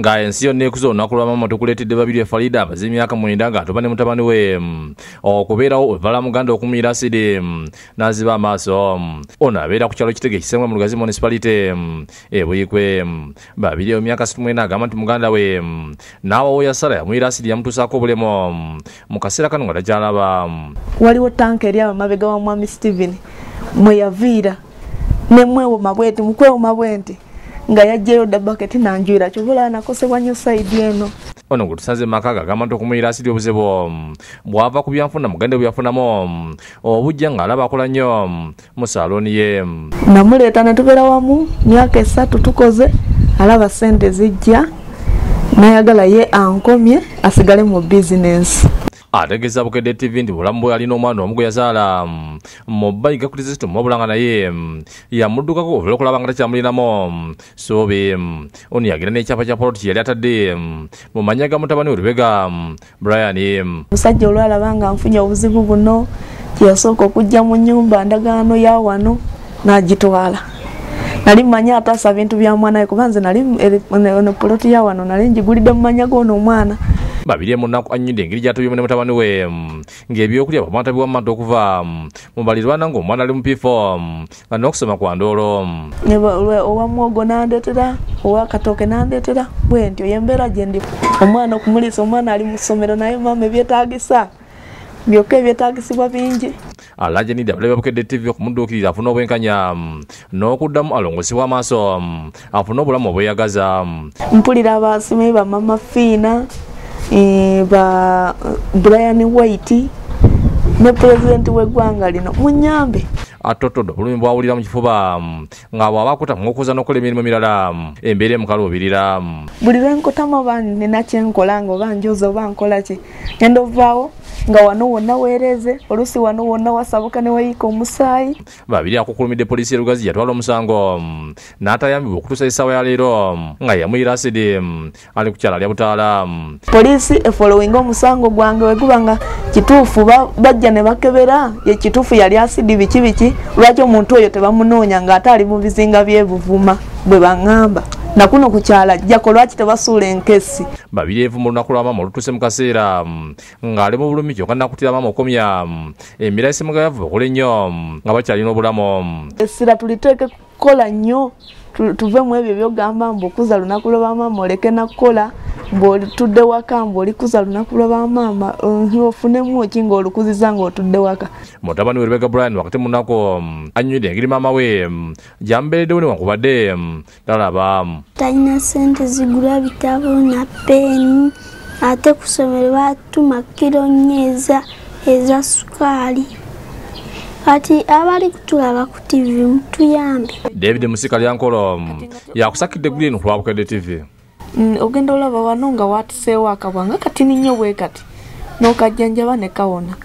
Nga ensi yonna ekuza olunaku lwa maama, tukuleetedde Babirye Farida amaze emyaka 9 ng'atoba ne mutabani we okubeerawo evala muganda okumuyira asidi n'aziba amaaso. Ono abeera ku kyalo Kitege ekisangibwa mu Lugazi Municipality e Buikwe. Babirye emyaka 64 agamba nti muganda we n'awawo yasala yamuyira asidi yamutuusaako obulemu mu kaseera kano nga takyalaba. Waliwo tanka eri amabega wa Mwami Steven mwe yaviira ne mwewoma bweti mukwewoma bwenti nga yajjayo dda baketi nanjwira kyobula nakosebwa nnyo sayidi eno. Ono gwe tusanze mu maka agamba nti okumuyira asidi obuzibu bw'ava ku byanfuna muganda bwe yafunamu obujja ng'alaba akola nnyo mu saalooni ye. Namuleeta ne tubeera wamu myaka 3 tukoze, alaba ssente zijja n'ayagala ye ankomye asigale mu bizinensi. Ategeeza Bukedde TV nti bulamu bwe alina omwana omu gwe yazaala mu bbayiga Kristo wabula nga naye yamuddukako olw'okulaba nga takyamulinamu ssuubi. Ono yagenda n'ekyapa kya poloti yali atadde mu mannya ga mutabani we Lubega Brian. Omusajja olwalaba nga nfunye obuzibu buno kyeyasooka okujja mu nnyumba ndagaano ya wano n'agitwala. Nali mmanyi ataasa bintu bya mwana we kuba nze nali eno poloti ya wano nali ngigulidde mu mannya g'ono omwana. Babirye mu nnaku annyidde engeri gy'atobyemu ne mutabani we ng'ebyokulya bamwata biwamanta okuva mu balirwana ng'omwana ali mu P4 nga n'okusoma kwa ndoolo. Owa muwogo n'andeetera, owa katooke n'andeetera, bwe ntyo y'embeera gye ndi. Omwana okumuliisa, omwana ali mu ssomero naye maama ebyetaagisa byokka ebyetaagisibwa bingi. Alajanidde abalabi ba Bukedde TV okumudduukirira afune obwenkanya n'okuddamu alongosebwe amaaso afune obulamu obweyagaza. Mpulira abasime ba Mama Fiina, ba Brian White ne pulezidenti w'eggwanga lino munyambe. Atotodde obulumi bw'awulira mu kifuba nga bw'aba akutamu okuza n'okukola emirimu emirala embeera emukaluubirira. Buli lwe nkotama oba nnina kye nkola nga oba njoza oba nkola ki, ngenda ovaawo nga wano wonna weereze, oluusi wano wonna wasabuka ne wayiika omusaayi. Babirye akukulumidde poliisi y'e Lugazi yatwala omusango n'atayambibwa okutuusa essaawa ya leero nga yamuyira asidi ali ku kyalo alya butaala. Poliisi efollowinga omusango gwange we guba nga kituufu bajja ne bakebera ye kituufu yali asidi biki biki, lwaki omuntu oyo tebamunoonya ng'ate ali mu bizinga by'e Buvuma bwe baŋŋamba. Na kuno ku kyalo ajjako lwaki tebasuula enkesi. Babirye evu mu lunaku lwa maama olutuuse mu kaseera ng'ali mu bulumi kyokka n'akutira maama okomya emira esimugayavu bakola ennyo nga bakyalina obulamu. Essira tuliteeke kukola nnyo tuve mu ebyo by'ogamba mbu okuza lunaku lwa bamaama oleke na kukola, mbu otudde waka mbu olikuza lunaku lwa bamaama ofunemu ki ng'olukuziza ng'otudde waka. Mutabani we Lubega Brian wakati mu nnaku annyumidde engeri maama we gy'amubeereddewo newankubadde talaba. Talina ssente zigula bitabo na peeni, ate ku ssomero baatuma kiro 4 eza sukaali. Kati abali kutulaba ku TV mutuyambe. David Musika Lyankolo yakusakidde Green ku lwa Bukedde TV. Ogenda olaba wano nga watiseewo akabwa nga katini nnyo bwe kati n'okajjanjaba ne kawona.